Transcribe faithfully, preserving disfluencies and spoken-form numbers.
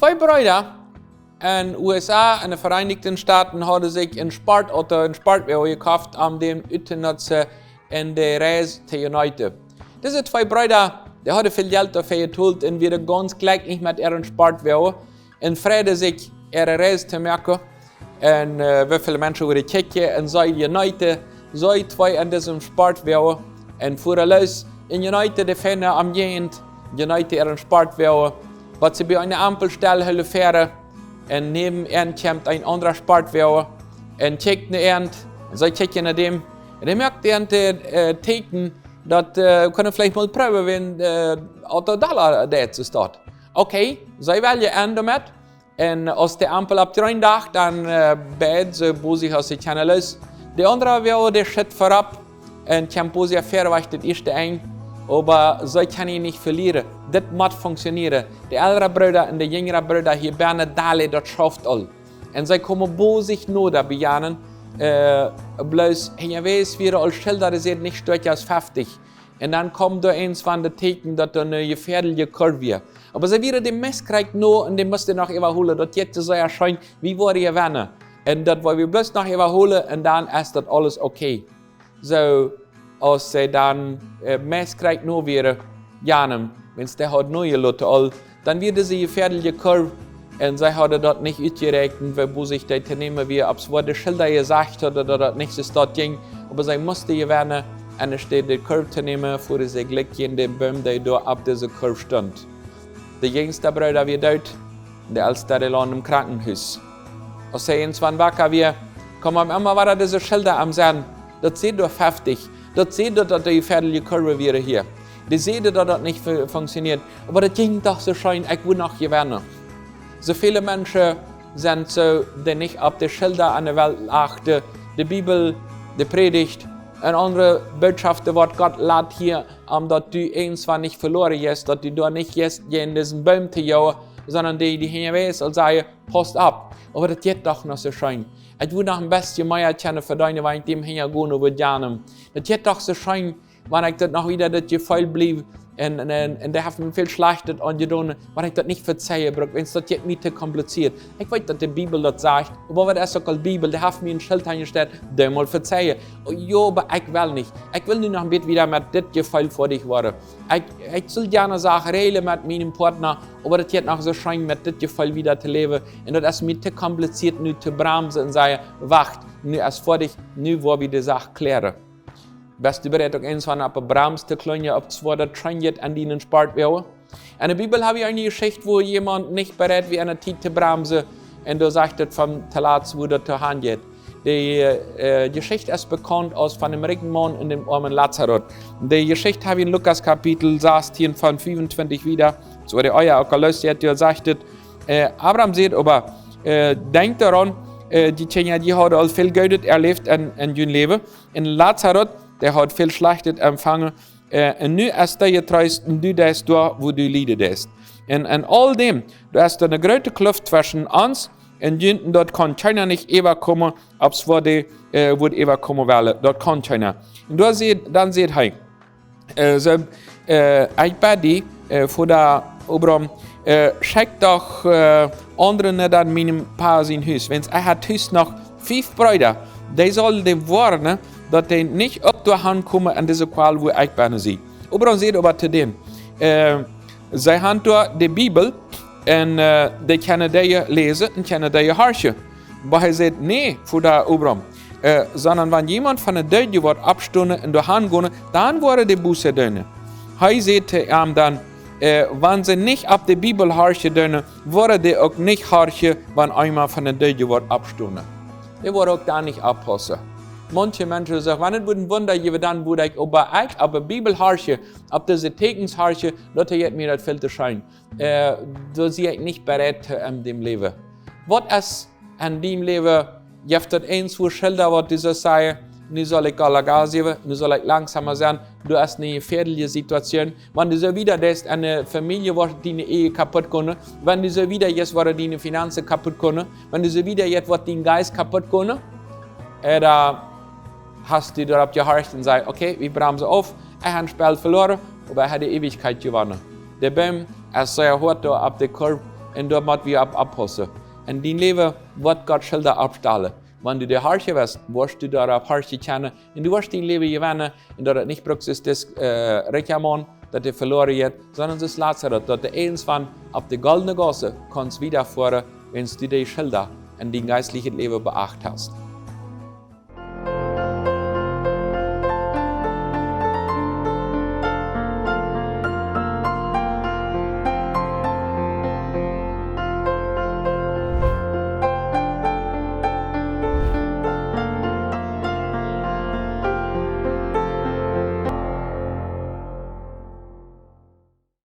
Twee Breeda en U S A, en de Vereinichten Stooten, hauden sikj een Sportauto, een Sportwoagen jekoft, om dän uttonutzen en de Reis to jeneeten. Dise twee Breeda, dee hauden väl Jelt doafäa jetolt un wieren gaunz jlekjlich met äaren Sportwoagen un freiden sikj, äare Reis to moaken. Un äh, woo väl Menschen wudden kjikjen un see jeneeten, see twee en disem Sportwoagen un fuaren loos un jeneeten de feine Omjäajent, jeneeten äaren Sportwoagen, waut see bie eene Ampel stellhilt, fuaren un näwen an kjemt een aundra Sportwoagen un kjikjt no an, un see kjikjen no däm. Un hee moakt an äh, Teakjen, daut äh, kjenn wie veleicht mol proowen, wan äh, Auto dolla deit, soo aus daut. Okay, see wellen an doamet. Un aus de Ampel opp jreen deit, dan äh, beid see bosich aus see kjennen loos. De aundra Woage, dee schitt verop un kjemt bosich wieda wajch daut ieeschte Enj. Oba see kjennen nich velieren. Dit mott funktionieren. De eldra Brooda un de jinjra Brooda hia bennen, dee, daut schauft aul. Un see komen bosich no doa bie an. Äh, bloos, hee wist, wieren aul Schilda, dee säden nich stoakja aus feftich. Un dan kjeem doa eent von de Teakjen, daut doa eene jefäadelje Kurv wia. Oba see wieren däm meist krakjt no un dee musten noch äwahoolen. Daut jeit soo sea scheen, wie woaren jewennen. Un daut woa wie bloos noch äwahoolen un dan es daut aules okay. Soo, aus see dan äh, meist krakjt no wieren, janem, wan dee haud no jeloten aul, dan wia dise jefäadelje Kurv un see hauden daut nich utjeräakjent, woo bosich dee to nämen wia, opp waut de Schilda jesajcht hauden, daut daut nich soo stoakj jinkj, oba see musten jewennen, enne Städ de Kurv to nämen, fuaren see jlikj jäajen dän Boom, dee doa opp dise Kurv stunt. De jinjsta Brooda wia doot, de elsta, dee lod em Krankenhus. Aus hee eent von wacka wia, kjeemen am emma wada dise Schilda aum Senn. Daut säd doa feftich. Daut säd doa, daut de jefäadelje Kurv wia hia. Dee säden, daut daut nich fu-, funktioniert. Oba daut jinkj doch soo scheen, ekj wudd noch jewennen. Soo väle Menschen sent soo, dee nich opp de Schilda aun de Welt achten, de Bibel, de Prädicht un aundre Botschoften, waut Gott lat hia, om daut du eent von nich veloren jeist, daut du doa nich jeist jäajen disen Boom to joagen, sonda dee, dee hinjawäajes aul sajen: Pausst opp. Oba daut jeit doch noch soo scheen. Ekj wudd noch een bät mea kjennen vedeenen, wan ekj däm hinjagonen wudd, janem. Daut jeit doch soo scheen, wan ekj daut noch wieda daut Jefeel bliew un, un, un, un dee haft mie väl Schlajchtet aunjedonen, wan ekj daut nich vezeien bruck, wiels daut jeit mie to kompliziert. Ekj weet, daut de Bibel daut sajcht, oba waut es uk aul Bibel, dee haft mie een Schilt aunjestalt, dee mol vezeien. Oh, jo, oba ekj well nich. Ekj well nu noch een bät wieda met dit Jefeel foadich woaren. Ekj, ekj sull jearn Sachen räajlen met mienen Partner, oba daut jeit noch soo scheen, met dit Jefeel wieda to läwen. Un daut es mie to kompliziert, nu to bramsen un sajen: Wacht, nu es foadich, nu woa wie de Sach kjläaren. Best du bereit, uk eent von opp de Brams to klinjen, opp waut daut scheen jeit aun dienen Sportwoagen? Enne Bibel hab wie eene Jeschicht, wua jemaunt nich bereit wia, enne Tiet to bramsen. Un doa sajcht et von to lat, wua daut to han jeit. De äh, Jeschicht es bekaunt aus von däm rikjen Maun un däm oamen Lazarus. De Jeschicht hab wie en Lukas Kapitel sastieen von fiefuntwintich wieda. Soo de Ea uk aul loos jeit, doa sajcht et, äh, Abraham säd oba: äh, Denkjt doaraun, äh, dee Kjinja, dee hauden aul väl Goodet erläft en, en jun Läwen. Un Lazarus, dee haud väl Schlajchtet empfangen, äh, un nu es dee jetreest un du deist doa, wua du lieden deist. Un en aul däm, doa es doa eene groote Kluft tweschen ons un junt, un daut kaun kjeena nich äwakomen, opp waut dee äh, wudd äwakomen wellen. Daut kaun kjeena. Un doa säd, dan säd hee, äh, soo, äh, ekj bäd die, äh, fa dän Abraham, äh, schekj doch äh, aundre no dän mienen Pa sien Hus. Wiels hee haft Hus noch fief Breeda, dee sellen dee woarnen, daut dee nich uk doa hankomen aun dise Kual, wua ekj bennen sie. Abraham säd oba to dän, äh, see han doa de Bibel un äh, dee kjennen dee läsen un kjennen dee horchen. Oba hee säd: Nä, fa dän Abraham, äh, sonda wan jemaunt von de Doodje woat oppstonen un doa hangonen, dan woaren dee Buße doonen. Hee säd to am dan: äh, Wan see nich opp de Bibel horchen doonen, woaren dee uk nich horchen, wan eena von de Doodje woat oppstonen. Dee woaren uk dan nich oppaussen. Maunche Menschen sajen: Wan et wudd een Wunda jäwen, dan wudd ekj, oba ekj opp de Bibel horchen, opp dise Teakjens horchen, daut jeit mie daut väl to scheen. Äh, doa sie ekj nich bereit to en däm Läwen. Waut es en däm Läwen? Jeft daut eent, wua Schilda, waut du saust sajen: Nu saul ekj gaunz Gas jäwen, nu saul ekj langsamer sennen, doa es eene jefäadelje Situation. Wan du soo wieda deist, enne Famielje woat diene Ehe kaputt gonen. Wan du soo wieda jeist, woaren diene Finanzen kaputt gonen. Wan du soo wieda jeist, woat dien Jeist kaputt gonen. Ooda hast du doaropp jehorcht un sajchst: Okay, wie bramsen auf, ekj hab een Spell veloaren, oba ekj hab de Eewichkjeit jewonnen. De Boom es sea hoat doa opp de Kurv, Un doa mott wie opp oppaussen. En dien Läwen woat Gott Schilda oppstalen. Wan du de horchen woascht, woascht du doaropp horchen kjennen. Un du woascht dien Läwen jewennen. Un daut et nich brukt, es dis, äh, rikja Maun, daut dee veloaren jeit, sonda es Lazarus, daut du irjentwan opp de goldne Gauss kaust wieda foaren, wan du de Schilda en dien jeistlichet Läwen beacht hast.